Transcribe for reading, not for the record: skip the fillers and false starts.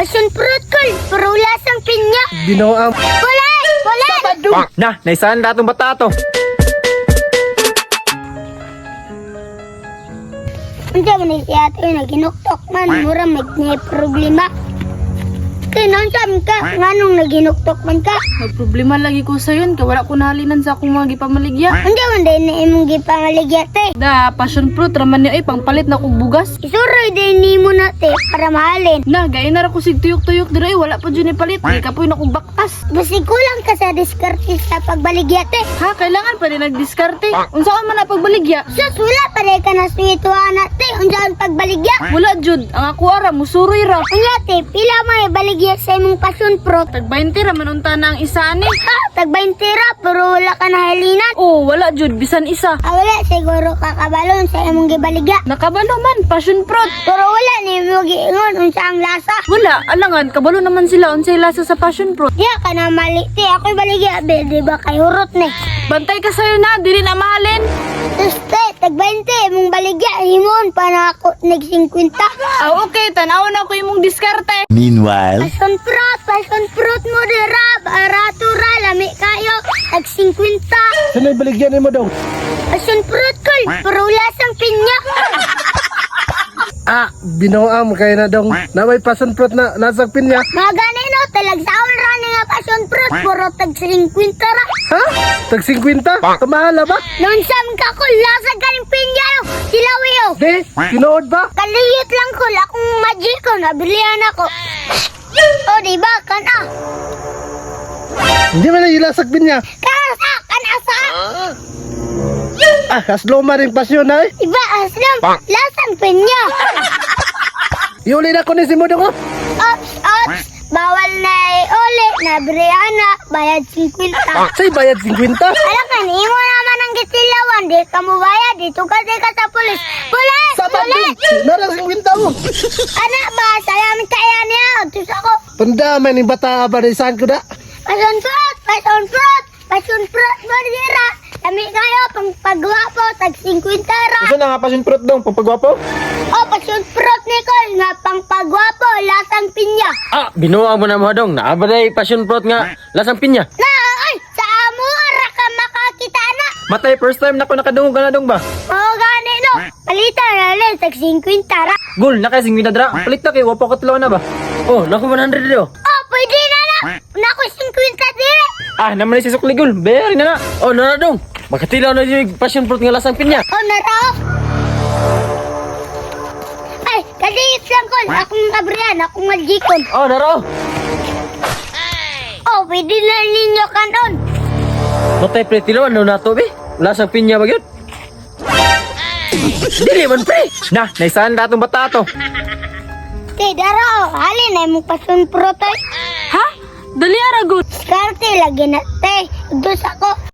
Passion fruit kol, pero lasang pinya. Binuang. Kulay! Kulay! Na, naisahan na atong bata to. Unsa man ni siya ate naginuktok man, mura may problema. Kay naunsa man ka, nganong naginuktok man ka? Nagproblema lagi ko sayon kay wala ko nahalinan sa akong mga gipamaligya. Unsa man din na imong gipamaligya te? Da, passion fruit raman niya ay pangpalit na kog bugas. Isuroy din nimo na te para mahalin. Na, gay na ra ko sig tuyok-tuyok dira ay wala pa jud ni palit. Di kapoy na kog baktas. Basig kulang ka sa diskarte sa pagbaligya te. Ha, kailangan pa rin nagdiskarte. Unsa man na pagbaligya? Sus, wala pa rin ka na swituan na te. Unsa ang pagbaligya? Wala jud, ang ako ara musuroy ra. Unya te, pila man ibaligya sa imong passion fruit? Tag 20 ra man unta na ang isa ani. Ha, tag 20 ra pero wala ka nahalinan. Oh, wala jud bisan isa. Ah, wala siguro kakabalon sa imong gibaligya. Nakabalo man passion fruit. Pero wala nimo giingon unsa ang lasa. Wala, alangan kabalo naman sila unsay lasa sa passion fruit. Diya ka na mali te, ako'y baligya be, di ba kay hurot ni. Bantay ka sayo na, dili na mahalin. Sus te, tag 20 imong baligya himon pa na ako nag 50. Ah, okay, tan-aw na ko imong diskarte. Meanwhile, Passion fruit mo dira, barato ra, lami kayo, tag 50. sino baligyan nimo dong? Passion fruit kol, pero lasang pinya. Ah, binuang kay na dong. Na may passion fruit na lasang pinya. Mga gani no, talagsaon ra ni nga passion fruit, puro tag 50 ra. Ha? Tag 50? Kamahala ba? Nonsam ka kol, lasa ganing pinya yo, silawi yo. Di, tinuod ba? Kaliyot lang kol, akong magic ko, nabilihan ako. O, di ba, kana? Hindi man na ilasag pinya. Kana sa, kana sa. Ah, asloma rin pasyon ay. Iba, aslam, lasang pinya. Iuli na ko ni si mo dong. Oh. Ops, ops, bawal na iuli, nabilihan na, bayad 50. Say bayad 50. Alam ka, imo naman ang gitilawan, di ka mo bayad, dito ka, di ka sa pulis. Pulis! Sa Pulis! Narang 50 mo. Anak ba, salamat kaya niya, Diyos ako. Pandamay ning bata ba ni saan ko da? Passion fruit, passion fruit, passion fruit mo dira. Lami kayo, pang pagwapo, tag 50 ra. Unsa na nga passion fruit dong, pagpagwapo? O, passion fruit Nicole, nga pang pagwapo, lasang pinya. Ah, binuang mo na mo dong. Naa ba day passion fruit nga lasang pinya? Na, ay, sa amo, ara ka makakita na. Matay first time na ko nakadungog ka na dong ba? O, gani no, palitan na lang, tag 50 ra. Gul, na kay 50 dra. Palit na kay wapo katlo na ba? Oh, nako 100 dito. O, pwede na na. Nako, 50 dire. Ah, naman ni si Sukli gul. Bayari na na. Oh, na na dong. Makatilaw na yung passion fruit nga lasang pinya. O, narao. Ay, kaliit lang kol. Akong abrihan, akong magjikon. Oh, naro. O, pwede na ninyo kanon. Matay pre, tilawan no nato be. Lasang pinya ba gyud? Dili man pre. Na, naisahan na atong bata to. Te, daro, halin ay mong passion fruit ay. Ha? Dali ara gud. Diskarte lagi na, te. Dos ako.